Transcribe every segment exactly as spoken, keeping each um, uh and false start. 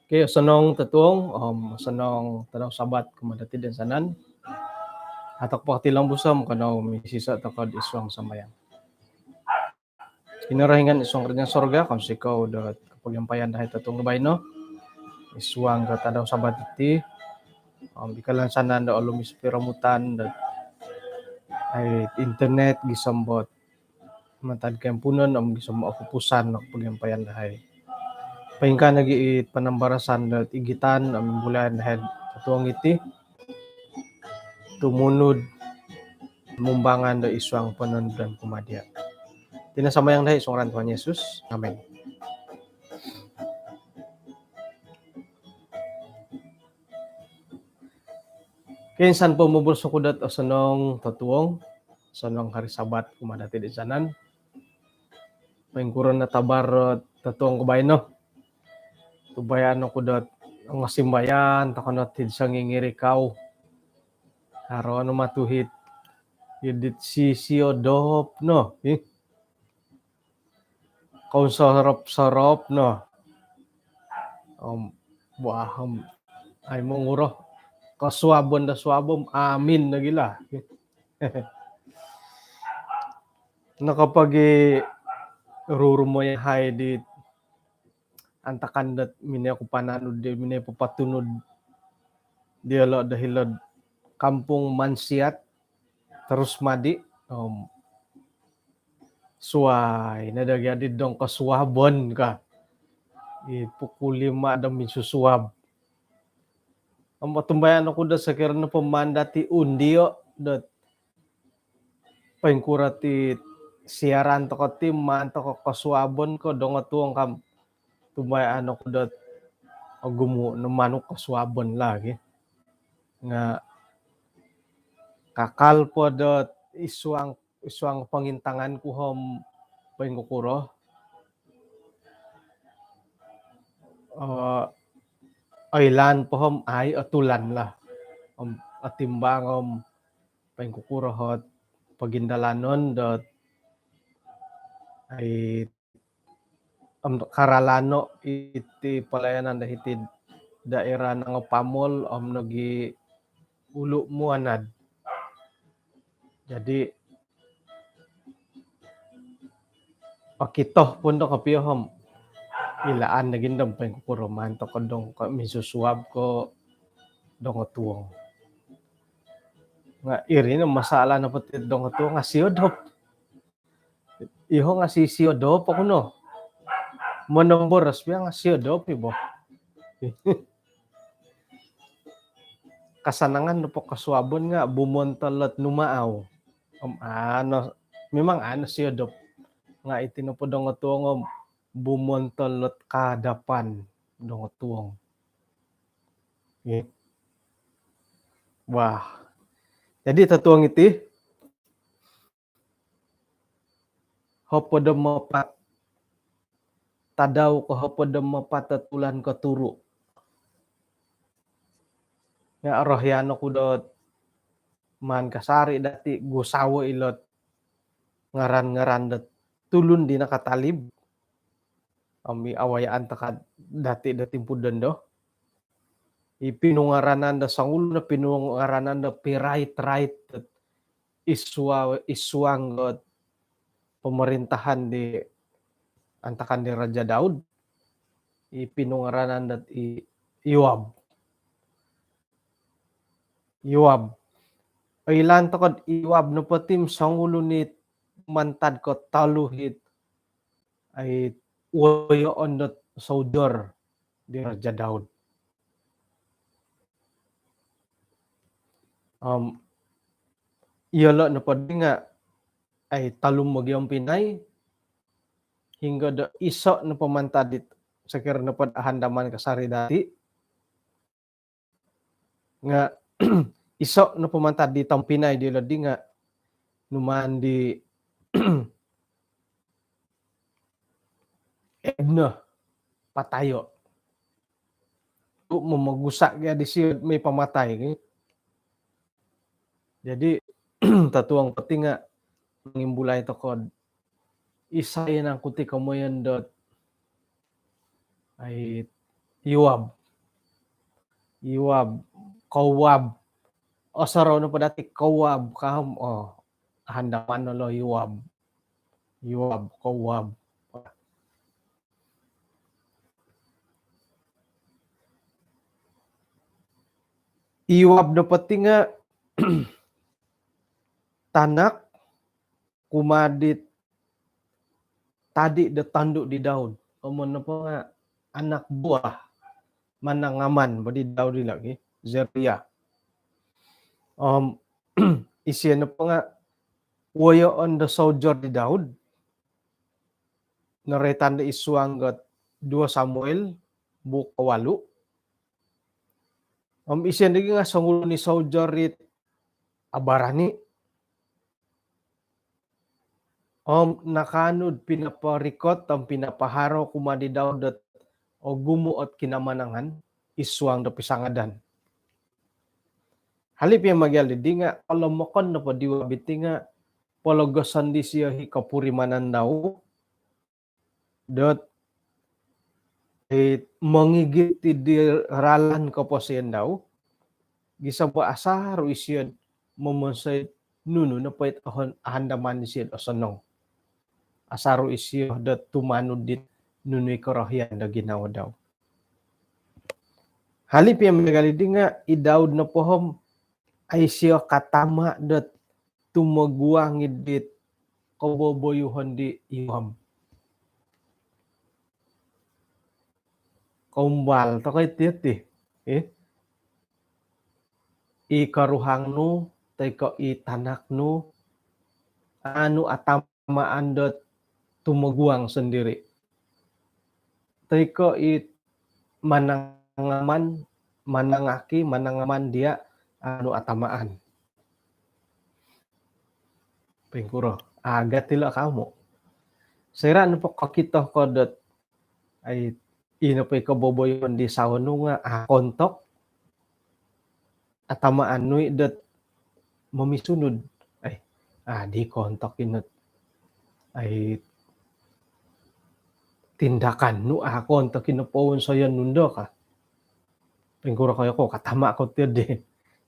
Okey, osonong totuong, om osonong tadau Sabat kumaa dati toinsanan. Atok po katilombus om kanou misiso tokou id suang sambayang. Kinorohingan id suang kerajaan sorga, kounsikou do kopogiampayan dahai totuong do baino id suang ko tadau Sabat diti. Om id kalansanan do olumis piromutan do ai internet gisom dot mantad koimpuunon om gisom opupusan no kopogiampayan dahai. Poingkaa nogi i panambarasan do igitan om imbulayan dahai totuong iti, tumanud mumbangan do id suang pononudan kumaa dia. Iti no sambayang dahai id suang ngaran Tuhan Yesus. Amin. Okey, insan po moboros oku dot osonong totuong, osonong hari Sabat kumaa dati toinsanan. Poingkuro no tabar totuong ko baino? Tumbayaan oku dot ongosimbayan tokou no id songingirikau. Haro no matuhit idit sisiodop no. Ih. Kau sorop-sorop no. Om, wah, om, ai monguro. Kosuabon do suabon, amin lagi lah. Nokopogi rurumoi hai di antakan dot minoi ku pananud di minoi papatunud diolo do hilo'd Kampung Mansiat, Terus Madi, om suai no do gia di dong kosuabon ka. I pukul lima do minsusuab. Om otumbayaan oku do sokiro nopo maan dati undio dot poingkuro ti siaran tokou ti maan tokou kosuabon ko dongotuong kam. Tumbayaan oku dot ogumu no manu kosuabon lagi. Nga kakal po dot id suang, id suang pongintangan ku om poingkukuro. Eh, oilaan po om ai otulan lah. Om otimbang om poingkukuro ot pogindalanon dot ai om karalano iti palayanan do hiti daerah Nangopamol om nogi Ulu Muanad. Jadi okito pun do kopio om ilaan nogi do poingkukuro maan tokou dong ko minsusuab ko dongotuong. Nga iri no masalah nopo ti dongotuong nga siodop. Iho nga sisiodop oku no. Monomboros pia nga siodop i bo. Kasanangan nopo kosuabon nga bumontol ot numaau. Om ano, memang ano siodop. Nga iti nopo dongotuong om bumontol ot kadapan dongotuong. Wah. Jadi totuong iti, hopod om apat tadau ko hopod om apat tulan koturu. Nga orohian oku dot maan kasari dati gusawo ilot ngaran-ngaran dot tulun di nakatalib. Om i awayaan tokou dati do timpu dondo. I pinungaranan do songulun do pinungaranan do pirait-rait dot id sua-, id suang dot pemerintahan di antakan di Raja Daud. I pinungaranan dot i Yoab. Yoab. Oilaan tokou Yoab nopo ti songulun it mantad ko tolu it ai woyoon dot soldier di Raja Daud. Om iyolo nopo di nga ai tolu mogiompinai hinggo do iso nopo mantad dit sokiro nopo do ahandaman kasari dati. Nga iso nopo mantad di tompinai diolo di nga numaan di Abner patayo. Tu momogusa gia disio moi pamatai ki. Jadi totuong po ti nga mongimbulai tokou isai nangku ti komoyon dot ai Yoab. Yoab, Kowab. Osorou nopo dati Kowab ka om, oh, ahandaman no lo Yoab. Yoab, Kowab. Yoab nopo ti nga tanak kumaa dit tadi do tondu di Daud. Komoyon nopo nga anak buah manangaman bo di Daud ilo gi, Zeruiah. Om isio nopo nga woyoon do soldier di Daud. Noroitan do id suang dot Dua Samuel, buuk kowalu. Om isio nogi nga songulun i soldier it abarani. Om nakaanu do pinoporikot om pinapaharo kumaa di Daud dot ogumu ot kinamanangan id suang do pisangadan. Hali pia miagal didi nga, kolomokon nopo di Yoab iti nga pologoson disio i kopurimanan dau dot, eh, mongigit di ralan koposion dau, gisom po asaru isio momonsoi nunu nopo it ohon-, ahandaman disio osonong. Asaru isio dot tumanud dit nunu i korohian do ginawo dau. Hali pia miagal didi nga i Daud nopo om, a isio katama dot tumoguang id dit koboboyuhon di Yoab. Koumbal tokou iti, iti. Eh? I koruhang nu, toi ko i tanak nu, anu atamaan dot tumoguang sendiri. Toi ko i manangaman, manangaki, manangaman dia anu atamaan. Poingkuro, agat ilo kamu. Soira nopo kokito ko dot, ai, ino po i koboboyuhon di sawo nu nga, ah, kontok. Atamaan nu i dot momisunud. Ai, ah, di kontok ino. Ai, tindakan nu, ah, kontok ino powonsoyon nu ndo ka. Poingkuro koyo ko, katama ko ti di.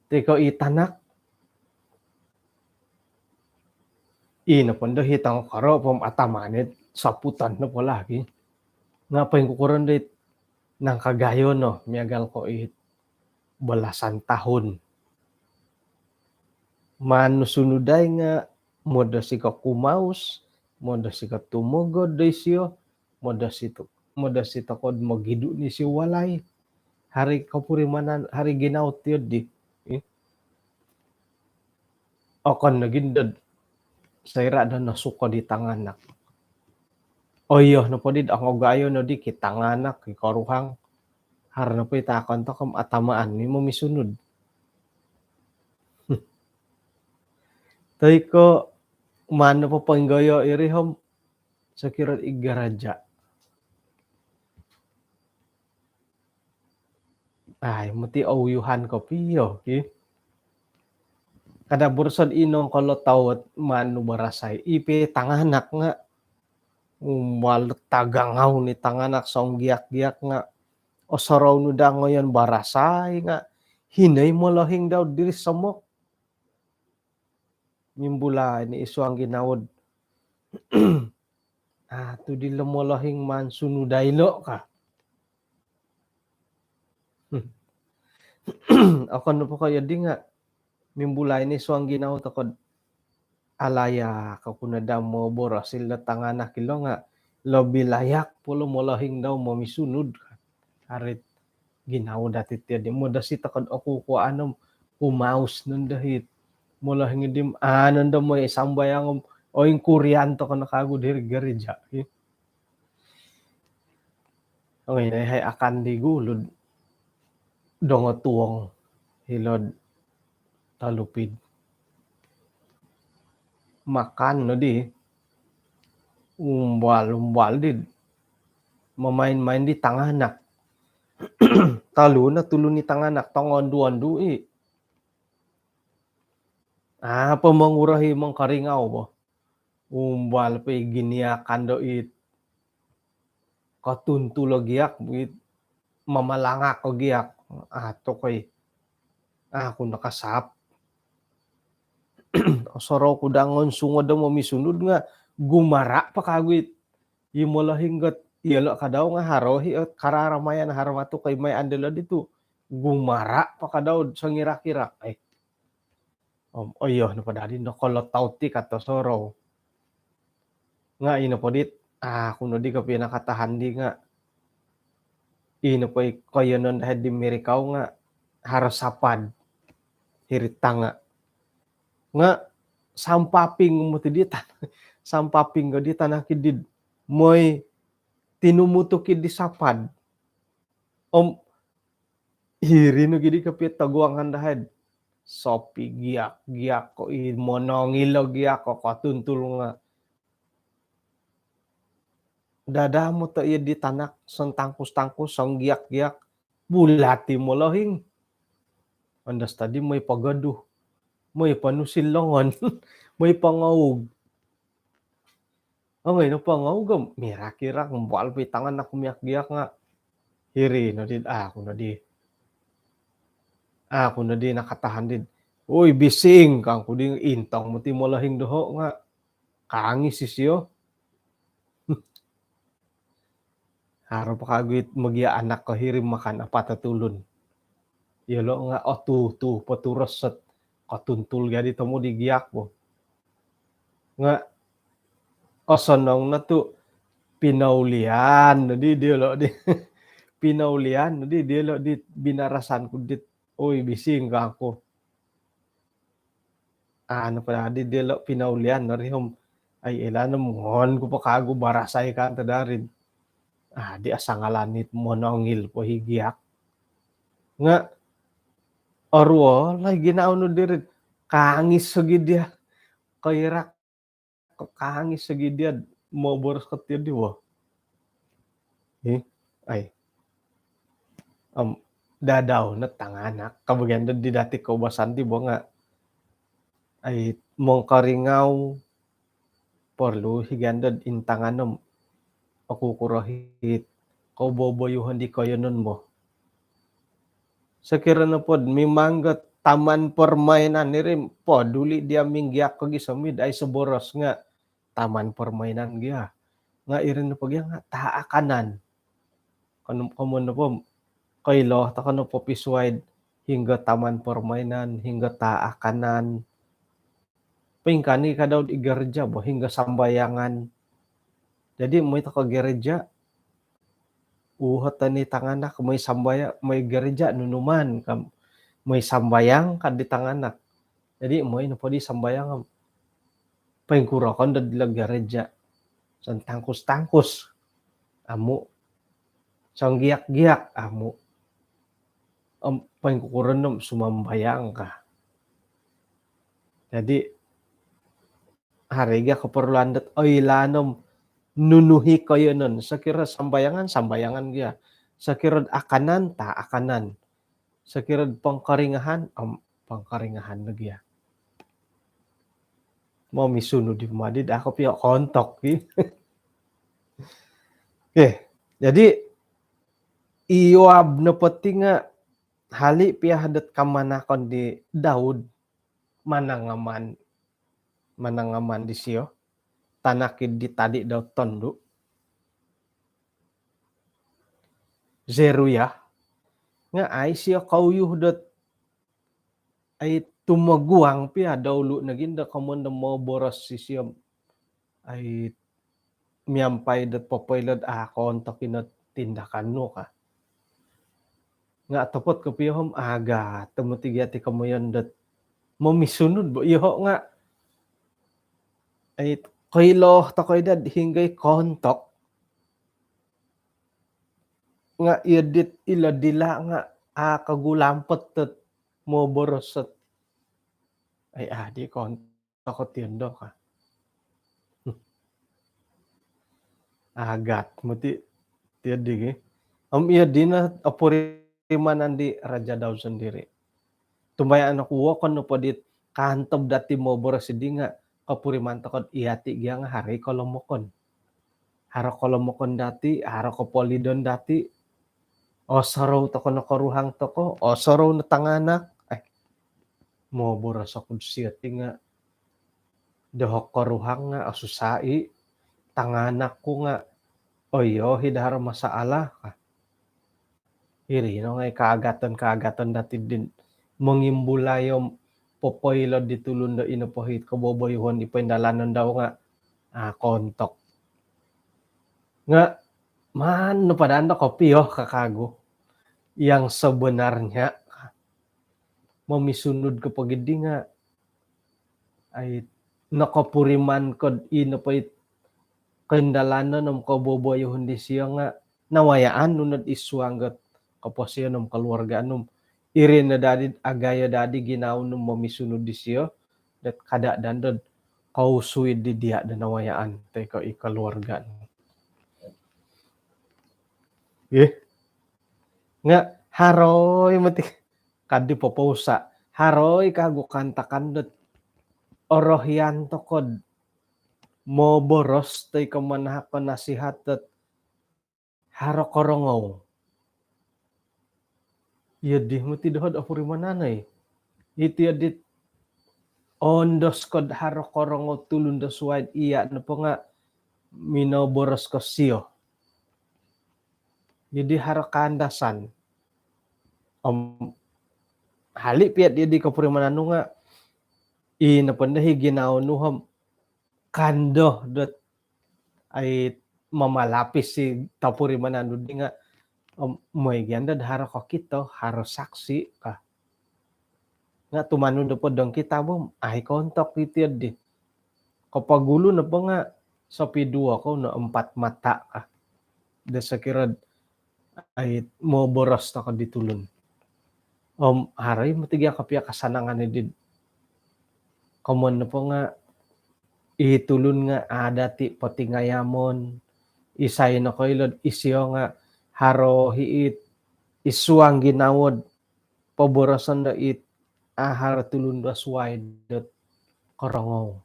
Toi ko i tanak. Ino po ndo i tongokoro po om atamaan it soputon nopo lagi. Nga poingkukuro ndo it nangkagayo no, miagal ko it belasan tahun. Maan nu sunudai nga modosi ko kumaus, modosi ko tumogod do isio, modosi to-, modosi tokou do mogidu no isio walai. Haro i kopurimanan, haro i ginawo ti di. Eh? Okon nogi ndo soira do nosuko di tanganak. Oh iyo, nopo di, ongogayo no di ki tanganak, ki koruhang. Haro nopo i taakon tokou om atamaan nu i momisunud. Toi ko maan nopo poinggoyo iri om sokiro id gereja. Ai, moti ouyuhan kopio ki. Kada boroso do inongkolo tau ot maan nu barasai. I pia tanganak nga, umbal tagangau ni tanganak songgiak-giak nga, osorou nu daa ngoyon barasai nga, hino i molohing dau diri somok. Mimbulai ni id suang ginawo do, ah, tu dilo molohing maan sunudai lo ka. Okon nopo ko iyo di nga, mimbulai ni id suang ginawo tokou do, alayak oku no daa moboros ilo tanganak ilo nga, lobi layak po lo molohing dau momisunud ka. Haro it ginawo dati ti di, modosi tokou do okukuaan om kumaus no ndo it molohing di om, ah, anu ndo moi sambayang om oingkurian tokou no kagu diri gereja. Ongoi no yahai akan di gulu do dongotuong hilo'd Telupid. Makan no di. Umbal-umbal di mamain-main di tanganak. Tolu no tulun i tanganak, tongondu-ondu i. Apa monguro i mongkoringau bo. Umbal po i giniakan do it. Kotuntu lo giak bo it. mamalangak o giak. Ato koi, aku nakasap. Osorou ku dangon sungod do momisunud nga gumara' po kagu it i molohing got iyolo' kadau nga haro hi ot kararamayan haro matu koi mai andelo ditu. Gumara' po kadau songirak-irak. Eh. Om oyo nopo dadi nokolotau ti kato sorou. Nga ino po dit, aku nodi kopio nakatahan di nga ino po i koyonon dahai di mirikau nga haro sapad hiri tanga. Nga sampaping moti di tan-, sampaping ko di tanak di moi tinumutuk i di sapad. Om hiri no gidi kopio toguangan dahai. Sopi giak-giak ko i monongilo giak ko kotuntul nga. Dada mo to iyo di tanak songtangkus-tangkus, songgiak-giak. Bulat i molohing. Andas tadi moi pogoduh. Moi ponusil longon. Moi pongoug. Ongoi nopo nga ugom mirak-irak mbal pi tanganak miak-giak nga. Hiri nodi, aku nodi. Aku nodi nakatahan di. Oi, bising kangku di, intong moti molohing doho nga. Kangis isio. Haro po kagu it mogia anak ko hiri makan apat o tulun. Iyolo nga otutu poturos sot kotuntul gadi tomod i giak bo. Nga osonong no tu pinaulian nodi diolo di. Pinaulian nodi diolo di binarasan ku dit. Oi, bising kangku. Anu po dadi diolo pinaulian nori om. Ai ila no mongon ku po kagu barasai kan tadarin. Adi asangalanit monongil po hi giak. Nga oruol ai ginawo nu diri. Kangis sogi dia. Koirak. Kangis sogi dia moboros ko tiyo di wo. Hi, ai. Om dadau no tanganak. Kabagian do di dati koubasan di bo nga. Ai, mongkoringau porlu hi gandod intangan om. Oku kuro hit. Kouboboyuhon di koyonon bo. Sokiro nopod mimang got taman permainan iri poduli dia minggiak ko gisom id ai soboros nga taman permainan gia. Nga iri nopo gia nga taakanan. Kono-, komon nopo koilo toko nopo pisuai hinggo taman permainan, hinggo taakanan. Pingkani kadau di gereja bo hinggo sambayangan. Jadi moi toko gereja, uhot ni tanganak moi sambaya-, moi gereja nunu maan kam, moi sambayang kad di tanganak. Jadi moi nopo di sambayang kam. Poingkuro kon do dilo gereja. Songtangkus-tangkus. Amu. Songgiak-giak. Amu. Om poingkuro no sumambayang ka. Jadi haro gia keperluan dot oilaan om nunu hi koyonon. Sokiro sambayangan, sambayangan gia. Sokiro akanan, taakanan. Sokiro pongkoringahan, om pongkoringahan lagi ya. Momisunud di madi dah kopio kontok ki. Okey, jadi Yoab nopo ti nga hali pia dot kamanakon di Daud manangaman, manangaman disio tanak di tadi dau tondu Zeruiah nga ai sio kouyuh dot ai tumoguang pia dau lu nogi do komon do moboros sisio ai miampai dot popoilo dot a kontok ino tindakan nu ka. Nga topot kopio om agat tomod tiga ti komoyon dot momisunud bo iyoho nga ai koilo tokoi dot hinggo i kontok nga iyo dit ilo dila nga a kogulampot dot moboros dot ai adi kon toko tiondok ka. Agat moti tiodi gi. Om iyo dino opurimanan di Raja Daud sendiri. Tumbayaan oku wokon nopo dit kantob dati moboros di nga kopuriman tokod iyati gia nga haro i kolomokon. Haro kolomokon dati, haro kopolidon dati. Osorou toko no koruhang toko, osorou no tanganak. Eh, moboros oku disio ti nga doho koruhang nga osusah i, tanganak ku nga oiyo hi daharo masalah ka. Iri no ngai kaagatan-kaagatan dati din mongimbulai om popoilo di tulun do ino pohit koboboyuhon di poindalanon dau nga, ah, kontok. Nga maan no padaan do kopio ka kagu. Yang sebenarnya momisunud ko pogidi nga ai nokopuriman kod ino pohit koindalanon om koboboyuhon disio nga nawayaan nu nod isuang got koposion om koluarga nu. Iri no dadi agayo dadi ginawo nu momisunud disio dot kada dandod kousui di dia do nawayaan toi ko i koluarga nu. Ih. Nga haroi mati kadi popousa. Haroi kagu kaantakan dot orohian tokod moboros toi ko manahak ko nasihat dot haro korongou. Iyo di mati dohod opurimanan ai. Iti adit ondos kod haro korongou tulun do suai iya nopo nga minoboros ko sio. Jadi haro kaandasan. Om hali piat iyo di kopurimanan nu nga i nopo ndo hi ginawo nu om kando dot ai mamalapis si topurimanan nu di nga om moi giandad haro kokito, haro saksi ka. Nga tumanud do podong kitab om ai kontok iti di. Kopogulu nopo nga sopiduo ko no empat mata ka. Do sokiro ai moboros toko di tulun. Om haro i mati gia kopio kasanangan i di. Komon nopo nga i tulun nga ada ti potingayamon, isai nokoilo do isio nga haro hi it isuang ginawo do poboroson do it ahal tulun do suai dot korongou.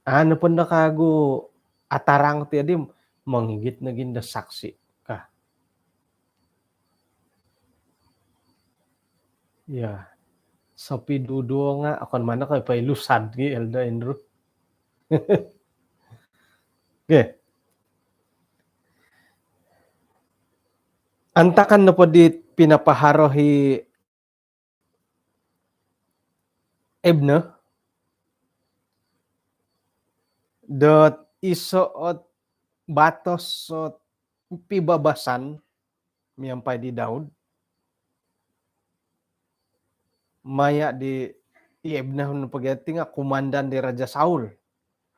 Anu pun do kagu atarang ti adi mongigit nogi do saksi ka. Ya. Sopiduduo nga okon mano ko pailusan gi Elder Andrew. Oke. Antakan nopo di pinapaharo hi Abner dot iso ot batos ot pibabasan miampai di Daud. Maya di i Abner nopo gia ti nga kumandan di Raja Saul.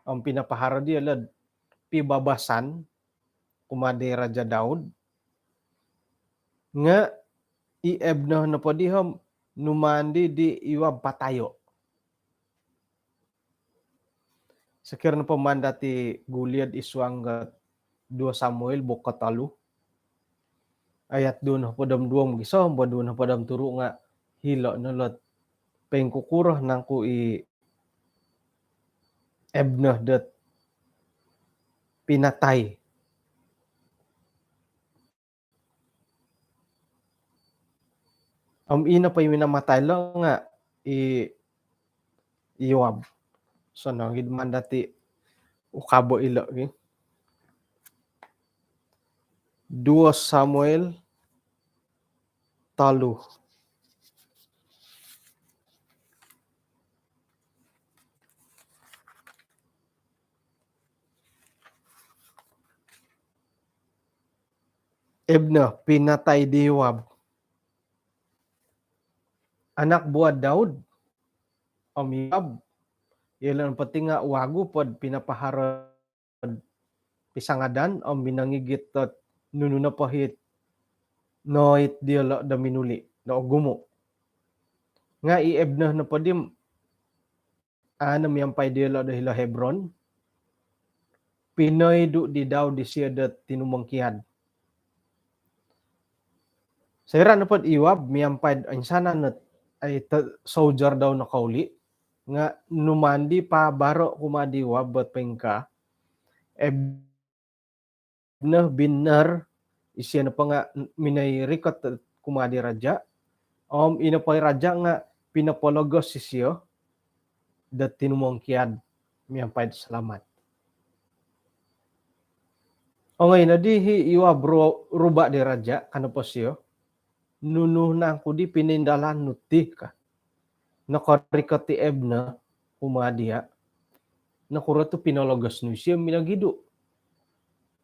Om pinapaharo dia lo pibabasan kumaa di Raja Daud. Nga i Abner nopo di om numaan di di Yoab patayo. Sokiro nopo maan dati guliad isuang got duo Samuel buko tolu. Ayat duo nohopod om duo mogisom po duo nohopod om turu nga hilo no lo dot poingkukuro nangku i Abner dot pinatai. Om ino po i minamatai lo nga i Yoab. Sonong gid maan dati ukabo ilo gi. Duo Samuel tolu. Abner pinatai di Yoab, anak buah Daud. Om Yoab, ilo nopo ti nga wagu po do pinapaharo do pisangadan om minongigit dot nunu nopo hi it noit diolo do minuli do ogumu. Nga i Abner nopo di anu miampai diolo do hilo Hebron, pinoidu di Daud disio do tinumongkiad. Soira nopo di Yoab miampai do insanan ot ai soldier dau nokouli nga numaan di pabaro kumaa di Yoab dot poingkaa, Abner bin Ner Isio nopo nga minoi rikot kumaa di raja. Om ino po i raja nga pinopologos isio do tinumongkiad miampai do salamat. Ongoi nodi hi Yoab ru-, ruba di raja, ka nopo sio, "Nunu nangku di pinoindalan nu ti?" ka. "Nokorikot i Abner kumaa dia, nokuro tu pinologos nu isio minogidu?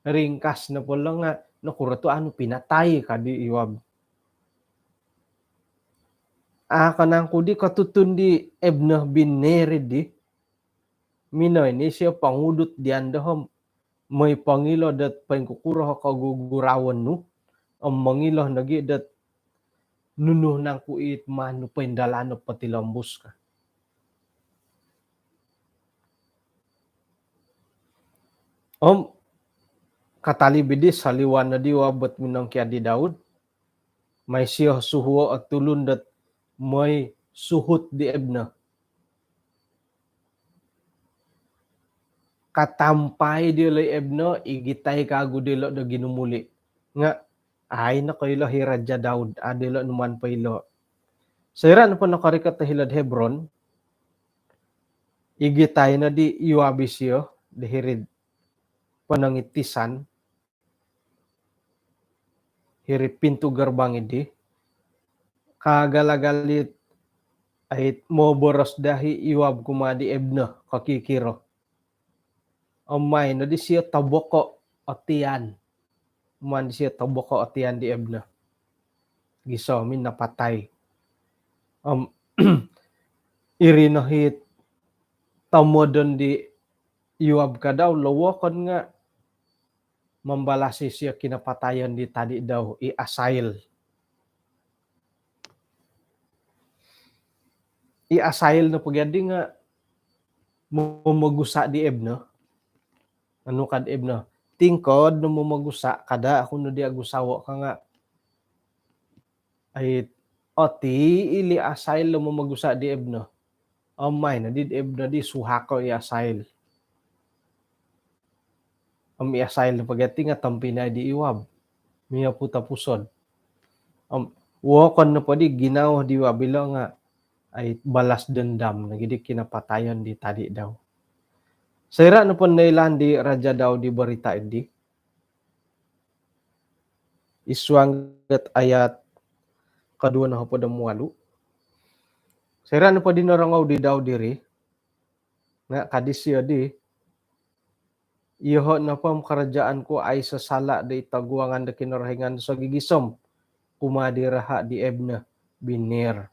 Ringkas nopo lo nga, nokuro tu au nu pinatai?" ka di Yoab. "A ko nangku di kotutun di Abner bin Ner di, minoi no isio pongudut dian doho om moi pongilo dot poingkukuro o koguguraon nu, om mongilo nogi dot nunu nangku it maan nu poindalano potilombus?" ka. Om katalib di, soliwan nodi Yoab dot minongkiad di Daud, mai sio suhuo o tulun dot moi suhut di Abner. Katampai diolo i Abner, igitai kagu diolo do ginumuli. Nga au nokoilo hi Raja Daud, au diolo numaan poilo. Soira nopo nokorikot hilo'd Hebron, igitai nodi Yoab isio di hiri'd ponongitisan, hiri pintu gerbang di. Kaagal-agal it, ai, moboros daa hi Yoab kumaa di Abner kokikiro. Om maan nodi sio toboko o tian. Maan disio toboko o tian di Abner. Gisom i napatai. Om iri no hi tomodon di Yoab ka dau, "Lo wokon nga mambalas isio kinapatayon di tadi dau, i Asahel." I Asahel nopo gia di nga momogusa di Abner. Anu ka di Abner, "Tingkod no momogusa, kada oku no dia gusawo," ka nga, ai, oti i li Asahel lo momogusa di Abner. Om maan nodi di Abner di suhako i Asahel. Om i Asahel nopo gia ti nga tompinai di Yoab, mioputopusod. Om wokon nopo di ginawo di Yoab ilo nga, ai, balas dendam nogi di kinapatayon di tadi dau. Soira nopo noilaan di Raja Daud di berita di, id suang dot ayat koduo nohopod om walu. Soira nopo di norongou di Daud diri, nga ka disio di, "Yoho nopo om karajaan ku aiso sala do id toguangan do Kinorohingan do sogigisom kumaa di raha di Abner bin Ner."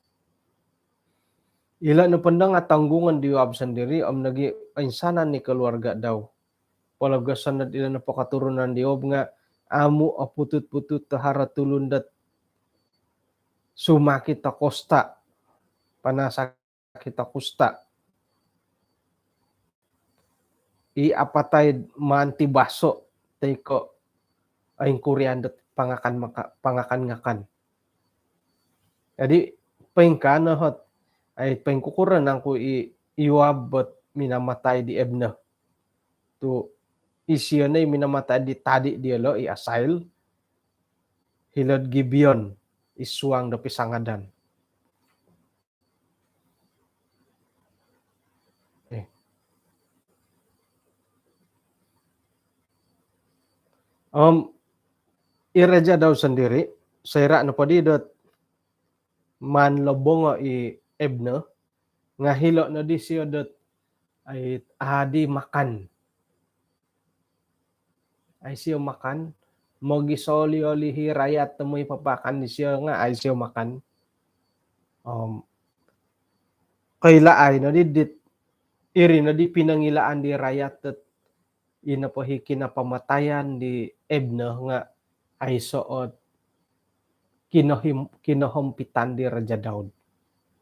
Ilo nopo ndo nga tonggungon di Yoab sondiri om nogi insanan i keluarga dau. Pologoson dot ilo nopo keturunan di Yoab nga amu oputut-putut do haro tulun dot sumakit do kusta, panasakit do kusta, i apatai maan tibaso toi ko ingkurian dot pangakan maka-, pangakan-ngakan. Jadi, poingkaa no hot, ai, poingkukuro nangku i Yoab dot minamatai di Abner? Tu isio no i minamatai di tadi diolo, i Asahel, hilo'd Gibeon, id suang do pisangadan. Eh. Om i Raja Daud sondiri, soira nopo di dot maan lobongo i Abner, nga hilo nodi sio dot, ai, adi makan. Au isio makan, mogisoli-oli hi rayat do moi papaakan disio nga au isio makan. Om koilaai nodi dit, iri nodi pinongilaan di rayat dot i nopo hi kinapamatayan di Abner nga aiso ot kinohim-, kinohompitan di Raja Daud.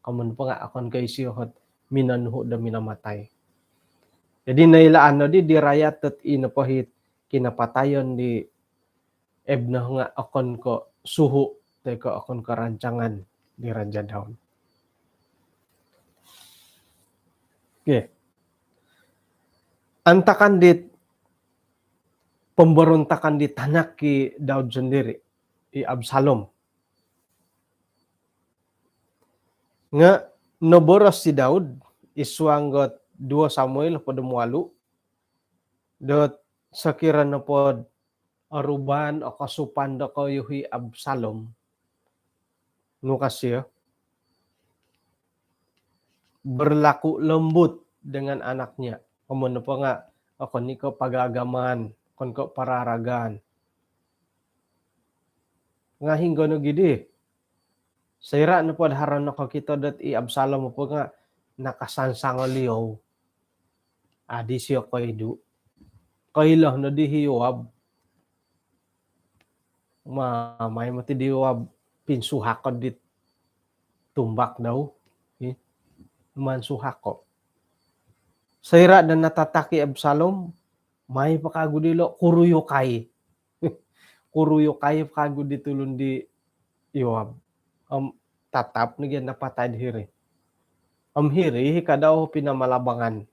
Komoyon nopo nga okon ko isio hot minonuhu do minamatai. Jadi noilaan nodi di rayat dot i nopo hi kinapatayon di Abner nga okon ko suhu toi ko okon ko rancangan di Raja Daud. Okey. Antakan dit pemberontakan di tanak i Daud sendiri, i Absalom. Nga noboros si Daud id suang dot duo Samuel hopod om walu, dot sokiro nopo dot oruban o kosupan dokoyu i Absalom, nu ka sio, berlaku lembut dengan anaknya. Om nopo nga okon i ko pagaagaman, okon ko paraaragan. Nga hinggo nogi di, soira nopo dot haro nokokito dot i Absalom nopo nga nakasansang o liou, a' di sio koidu. Koilo no di i Yoab. Ma, maai moti di Yoab pinsuhako dit tumbak dau. Ih, maan suhako. Soira do natatak i Absalom, maai po kagu dilo, kuruyukai. Kuruyukai po kagu di tulun di Yoab. Om tatap nogi napatai di hiri. Om hiri i kadau pinamalabangan.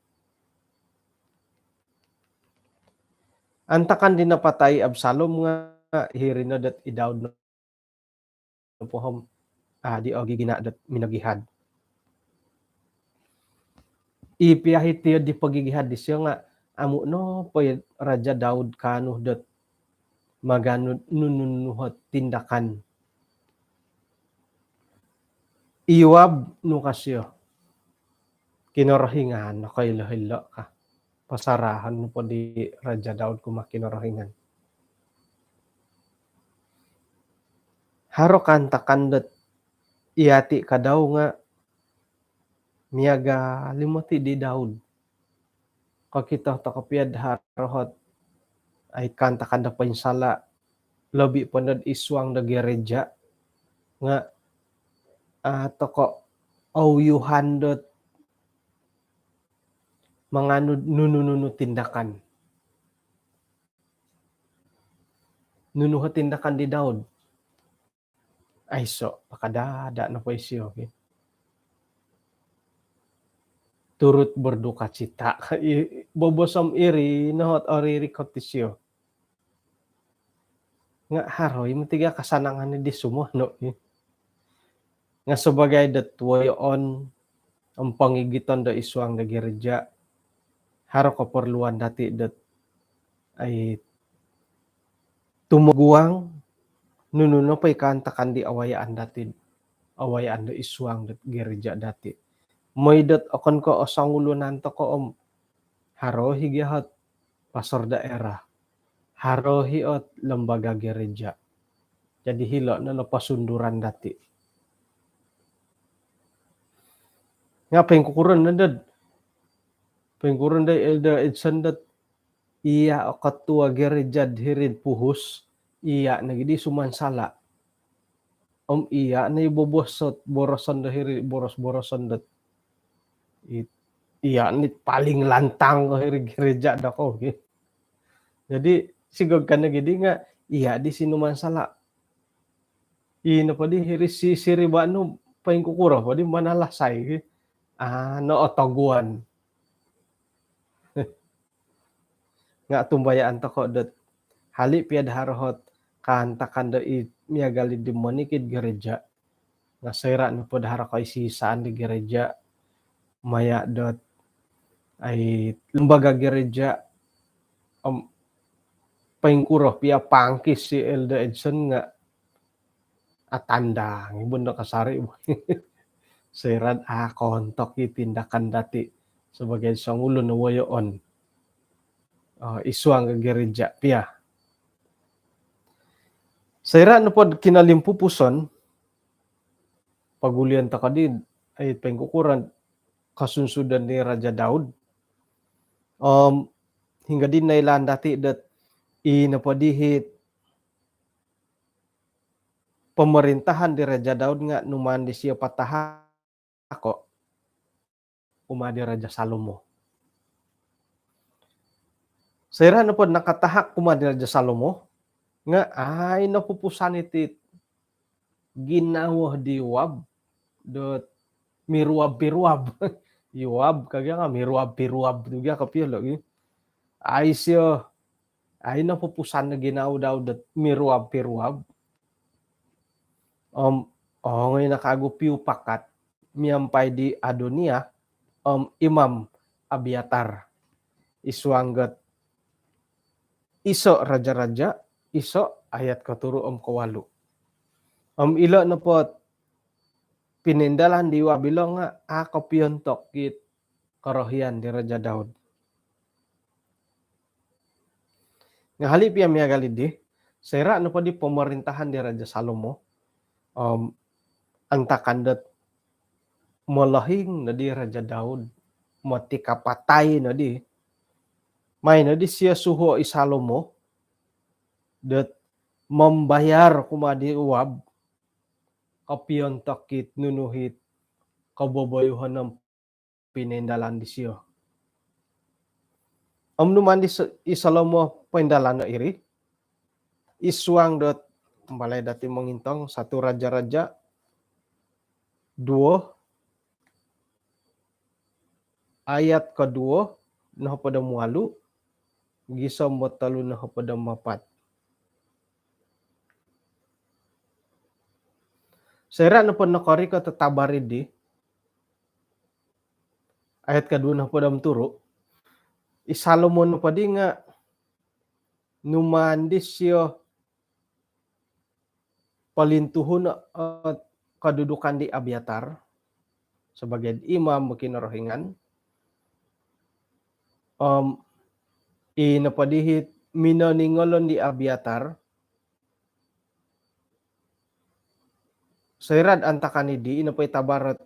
Antakan di napatai Absalom nga hiri no dot i Daud nopo om a' di ogigina dot minogihad. I pia hiti di pogigihad disio nga amu nopo i Raja Daud kaanu dot maganu nunu-nunu ot tindakan. I Yoab, nu ka sio, Kinorohingan no koilo-ilo ka. Pasarahon nopo di Raja Daud kumaa Kinorohingan. Haro kaantakan dot iyati kadau nga miagal i moti di Daud. Kokito toko pia dot haro ot, ai, kaantakan do poinsala, lobi po no id suang do gereja, nga a' toko ouyuhan dot manganu nunu-nunu tindakan. Nunu ot tindakan di Daud? Aiso, pakadaada nopo isio, ki. Turut berduka cita. I, bobos om iri no ot oririkot isio. Nga haro i moti gia kasanangan di sumonu, ki. Nga sabaagi dot woyoon om pongigiton do id suang do gereja, haro keperluan dati dot, ai, tumoguang nunu nopo i kaantakan di awayaan dati, awayaan do id suang dot gereja dati. Mooi dot okon ko osongulunan toko om haro i gia ot pastor daerah, haro i ot lembaga gereja. Jadi hilo no lo pasunduran dati. Nga poingkukuro no dot, poingkuro no dot Elder Edson dot, iya o ketua gereja hiri'd Puhus, iya nogi di sumansala. Om iya no i bobos ot boroson do hiri, boros-boroson dot, i, iya no i paling lantang ko hiri gereja dokoyu, ki. Jadi sigog ka nogi di nga iya di sinumansala. I nopo di hiri si, siriba nu poingkukuro po di manalasai, ki. A' no otoguan. Nga tumbayaan toko dot hali pia do haro ot kaantakan do i miagal di monikid gereja, nga soira nopo do haro koiso-isaan di gereja maya dot, ai, lembaga gereja, om poingkuro pia pangkis i Elder Edson nga atandang i bo no kasari. Soira dot a' koontok i tindakan dati sabaagi songulun o woyoon, eh, id suang gereja pia. Soira nopo do kinolimpupuson, pogulion toko di, ai, poingkukuro kasunsudan di Raja Daud. Om hinggo di noilaan dati dot i nopo di it pemerintahan di Raja Daud nga numaan disio patahako kumaa di Raja Salomo. Soira nopo nakatahak kumaa di Raja Salomo, nga ai nopupusan iti ginawo di Yoab dot miruab-piruab. Yoab ka gia nga miruab-piruab tu gia kopio lo, ki. Ai sio, ai no pupusan do ginawo dau dot miruab-piruab. Om ongoi no kagu piupakat miampai di Adonia om Imam Abiatar. Id suang dot iso Raja-raja iso ayat koturu om kowalu. Om ilo nopo pinoindalan di Yoab ilo nga a kopiontok it korohian di Raja Daud. Nga hali pia miagal dii, soira nopo di pomorintahan di Raja Salomo, om antakan dot molohing nodi Raja Daud, moti kapatai nodi, mai nodi sio suhuo i Salomo dot mambayar kumaa di Yoab kopiontok it nunu it koboboyuhon om pinoindalan disio. Om numaan di Sa-, i Salomo poindalano iri, id suang dot, malai dati mongintong, satu Raja-raja duo, ayat koduo nohopod om walu gisom do tolu nohopod om apat. Soira nopo nokorikot o tabar dii, ayat koduo nohopod om turu, i Salomo nopo dii nga numaan disio polintuhun, eh, kedudukan di Abiatar sebagai imam do Kinorohingan. Om i nopo dii it minoningolon di Abiatar, soira do antakan dii, i nopo i tabar dot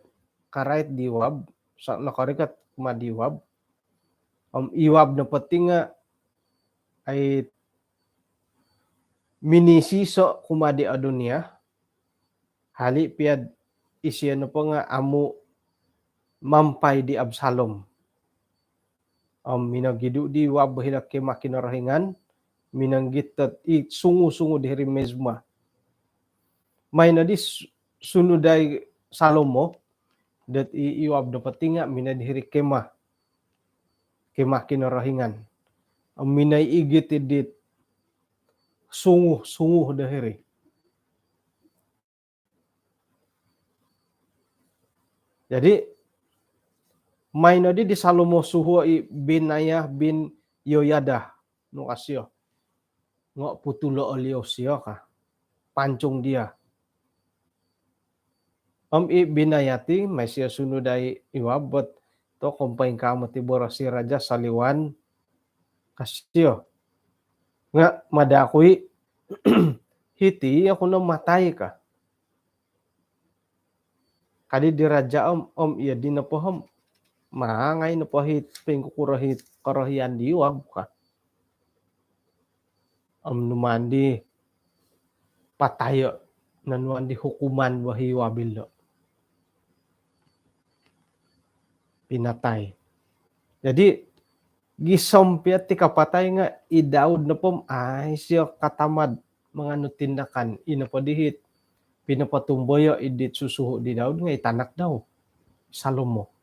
karait di Yoab, sa-, nokorikot kumaa di Yoab. Om i Yoab nopo dii nga ai minisiso kumaa di Adonia, hali pia dot isio nopo nga amu mampai di Absalom. Om minogidu di Yoab hilo kemah Kinorohingan, minongigit dot i sungu-sungu diri Mizpa. Mai nodi su-, sunudai Salomo dot i Yoab nopo dii nga minongoi hiri kemah, kemah Kinorohingan. Om minongigit dit sungu-sungu diri. Jadi mai nodi di Salomo suhuo i Benaya bin Yoyada, nu ka sio. Nga putulo olio sio ka. Pancung dia. Om i Benaya ti, mai sio sunudai Yoab dot, "Toko poingkaa moti boros di raja soliwan," ka sio. Nga mada oku i, "Hiti oku no matai," ka. Ka di raja om, "Om iya di nopo om mangai nopo it poingkukuro it korohian di Yoab," ka. Om numaan di patayo, nonuan di hukuman bo i Yoab dilo. Pinatai. Jadi gisom pia dot i kapatai nga i Daud nopo om ai sio katamad manganu tindakan. I nopo dii it pinopotumboyo dit susuhu di Daud nga i tanak dau, Salomo.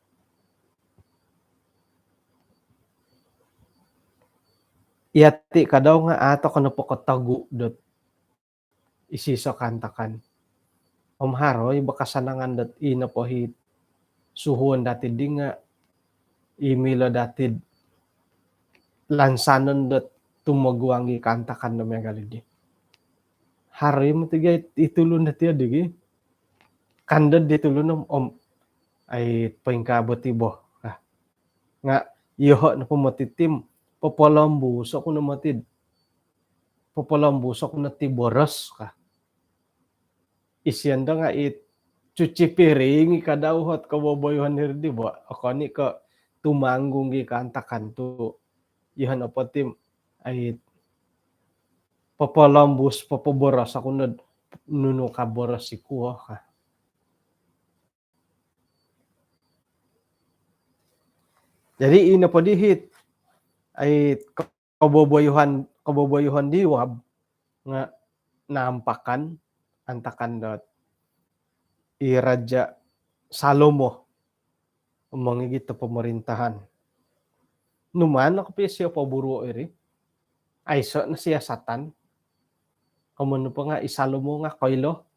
Yati ka dau nga a toko nopo kotogu dot isiso kaantakan. Om haro i bo kasanangan dot i nopo it suhuon dati dii nga i milo dati lansanon dot tumoguang i kaantakan do miagal dii. Haro i moti gia i tulun dati dii gi. Kandad di tulun om, "Om ai poingkaa bo ti bo," ka. Nga yoho nopo moti ti om popolombus oku no moti, popolombus oku no ti boros ka. Isio ndo nga i cuci piring i ka dau ot koboboyuhon diri di bo. Okon i ko tumanggung i kaantakan tu. Yoho nopo ti om ai popolombus, popoboros oku no nunu ka boros i kuo ka. Jadi i nopo dii it ai koboboyuhon, koboboyuhon di Yoab nga naampakan antakan dot i Raja Salomo mongigit do pomorintahan. Numaan no kopio sio poburuo iri. aiso no siasatan. Komoyon nopo nga i Salomo nga koilo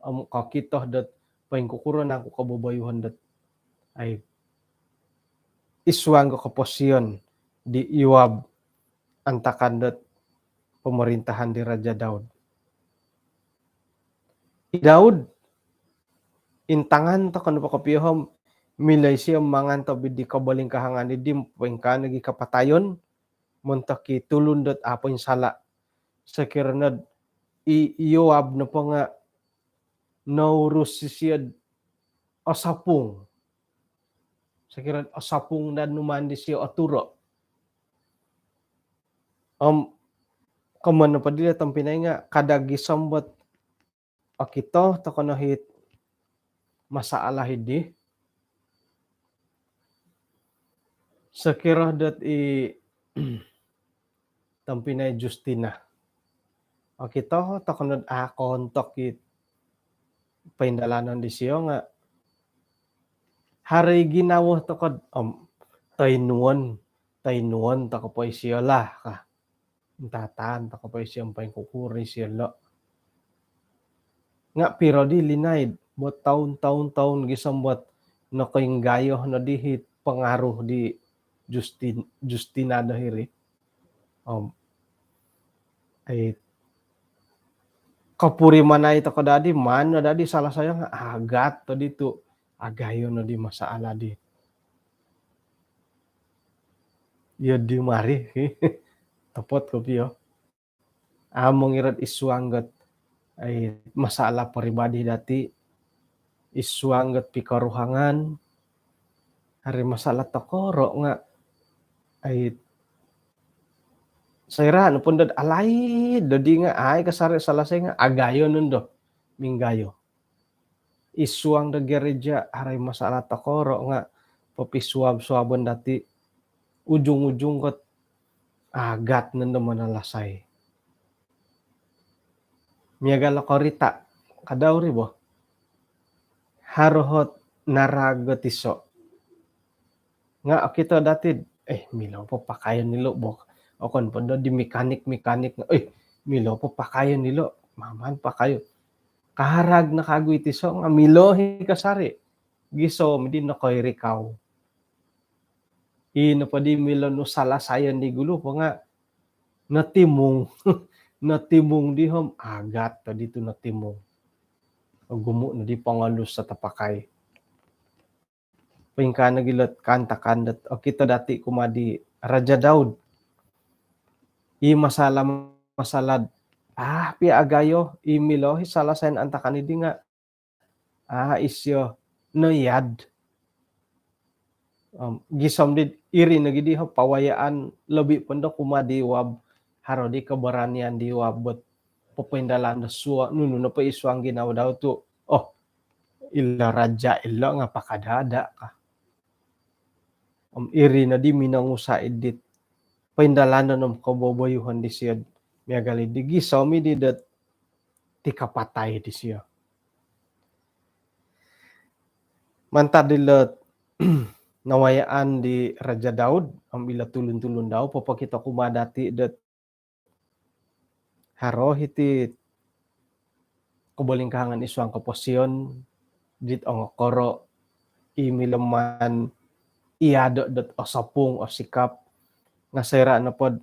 om kokito dot poingkukuro nangku koboboyuhon dot ai id suang do koposion di Yoab antakan dot pomorintahan di Raja Daud. I Daud, intangan tokou nopo kopio om milo isio mangan tobpinai di kobolingkahangan di poingkaa nogi kapatayon montok i tulun dot apo insala. Sokiro nod i Yoab nopo nga nourus isio osopung. Sokiro osopung dan numaan disio oturo. Om komoyon nopo dilo tobpinai nga kada gisom dot okito tokou no it masalah di. Sokiro dot i tobpinai Justina. Okito tokou nod a kontok i poindalanon disio nga haro i ginawo tokou om toinuon, toinuon tokou po isio lah ka. Intataan tokou po isio om poingkukuro isio lo. Nga piro di linaid, bertahun-tahun-tahun gisom dot nokoinggayo nodi it pengaruh di Justin, Justina do hiri. Om ai kopurimanan tokou dadi, maan no dadi salah sayo nga agat todi tu agayo nodi masalah di. Iyo di mari. Topot kopio. Amu mongirot id suang dot ai masalah peribadi dati, id suang dot pikoruhangan, haro masalah tokoro nga ai soira nopo dot alaid dodi nga ai kasari selesai nga agayo nondo minggayo. Id suang do gereja haro masalah tokoro nga popisuab-suabon dati, ujung-ujung kot agat nondo manalasai. Miagal o korita, kada ori bo. Haro ot naraag ot iso. Nga okito dati, eh, milo po pakayon ilo bo. Okon po do di mekanik-mekanik, eh, milo po pakayon ilo, maan pakayon. Kaharaag no kagu it iso nga milo i kasari. Gisom di nokoirikau. I nopo di milo nu salasayon di gulu po nga notimung. Notimung di om agat todi tu notimung. Ogumu no di pongolus sa tapakai. Poingkaa nogi lo kaantakan dot okito dati kumaa di Raja Daud. I masalah-masalah, ah, pia agayo, i milo i salasai antakan di nga, ah, isio noyad. Om gisom di iri nogi di pawayaan lobi po do kumaa di Yoab, haro di keberanian di Yoab dot popoindalan do suo, nunu nopo id suang ginawo dau tu, oh, ilo raja ilo nga pakada-ada ka. Om iri no di minongusa id dit poindalanon om koboboyuhon disio miagal di gisom di dot tikapatai disio. Mantad dilo nawayaan di Raja Daud om ilo tulun-tulun dau popokito kumaa dati dot haro hiti kobolingkahangan id suang koposion dit ongokoro, i milo maan iado dot osopung, osikap, nga soira nopo dot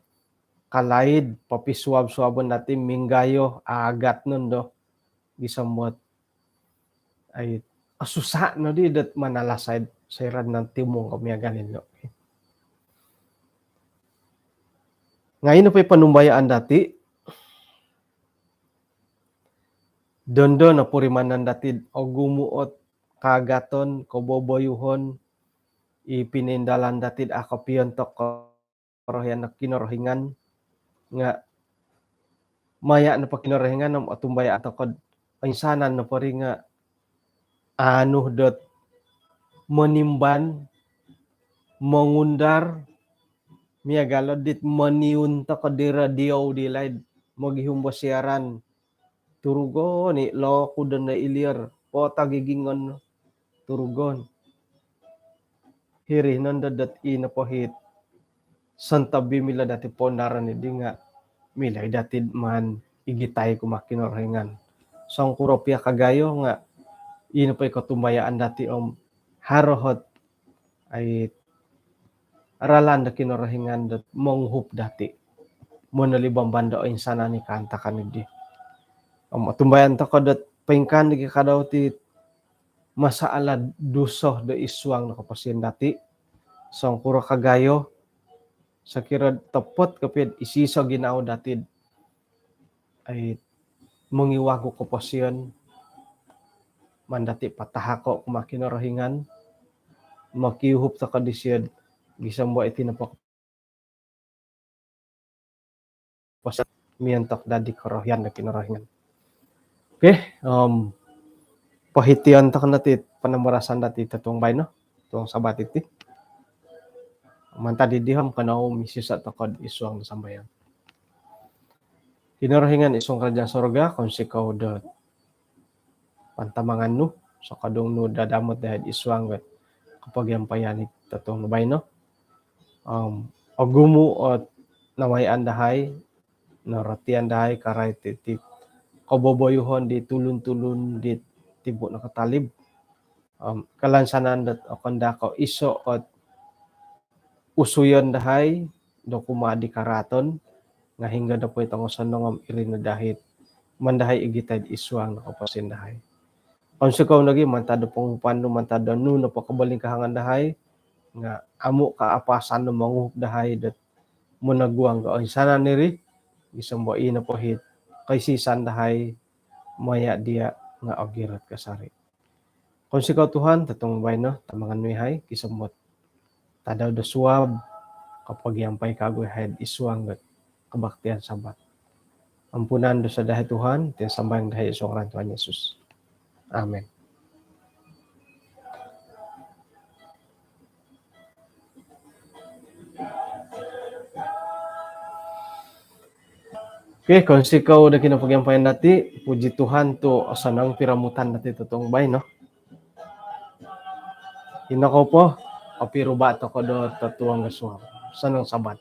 kalaid, popisuab-suabon dati minggayo, agat nondo gisom dot ai osusa nodi dot manalasai soira notimung ko miagal ilo. Nga ino po i panumbayaan dati, dondo nopurimanan dati ogumu ot kaagaton, koboboyuhon, i pinoindalan dati a kopiontok korohian do Kinorohingan, nga maya nopo Kinorohingan om otumbayaan tokou dot oinsanan nopo ri nga aanu dot monimban, mongundar, miagal dit moniun tokou di radio di laid mogihum bo siaran, turugon i lokudon do ilir, potagigingon, turugon. Hiri nondo dot i nopo it sontob i milo dati poundaran di nga milo i dati maan igitai kumaa Kinorohingan. Songkuro pia kagayo nga ino po i kotumbayaan dati om haro ot ai ralan do Kinorohingan dot monguhup dati monolibamban do oinsanan i kaantakan di. Om otumbayaan toko dot poingkaa di kadau ti masalah duso do id suang do koposion dati. Songkuro kagayo, sokiro topot kopio id iso ginawo dati ai mongiwagu koposion, maan dati patahako kumaa Kinorohingan, mokiuhup toko disio gisom bo iti nopo koposion miontok dadi korohian do Kinorohingan. Okey, om pohition toko no ti panambarasan dati totuong baino, totuong Sabat iti. Mantad di dihom kanou misiso toko id suang do sambayang. Kinorohingan id suang kerajaan sorga, kounsikou do pantamangan nu, sokodung nu dadamot dahai id suang do kopogiampayan i totuong baino. Om ogumu ot nawayaan dahai, norotian dahai karait iti koboboyuhon di tulun-tulun di timpu nakatalib. Om kalansanan dot okon daa ko iso ot usuyon dahai do kumaa di karaaton, nga hinggo do poitongoson om iri no dahai maan dahai igitai id suang do koposion dahai. Kounsikou nogi mantad do ponguhupan nu, mantad do nunu nopo kobolingkahangan dahai, nga amu kaapasan nu monguhup dahai dot monoguang do oinsanan iri, gisom bo i nopo it koisisan dahai maya dia nga ogirot kasari. Kounsikou Tuhan, totuong baino tamangan nu yahai, gisom bo tadau do suab, kopogiampai kagu yahai id suang do kebaktian Sabat. Ampunan dosa dahai Tuhan, iti sambayang dahai id suang ngaran Tuhan Yesus. Amin. Okey, kounsikou do kinopogiampayan dati, puji Tuhan tu osonong piromutan dati totuong baino. Ino kou po, opiruba toko do totuong do suab. Osonong Sabat.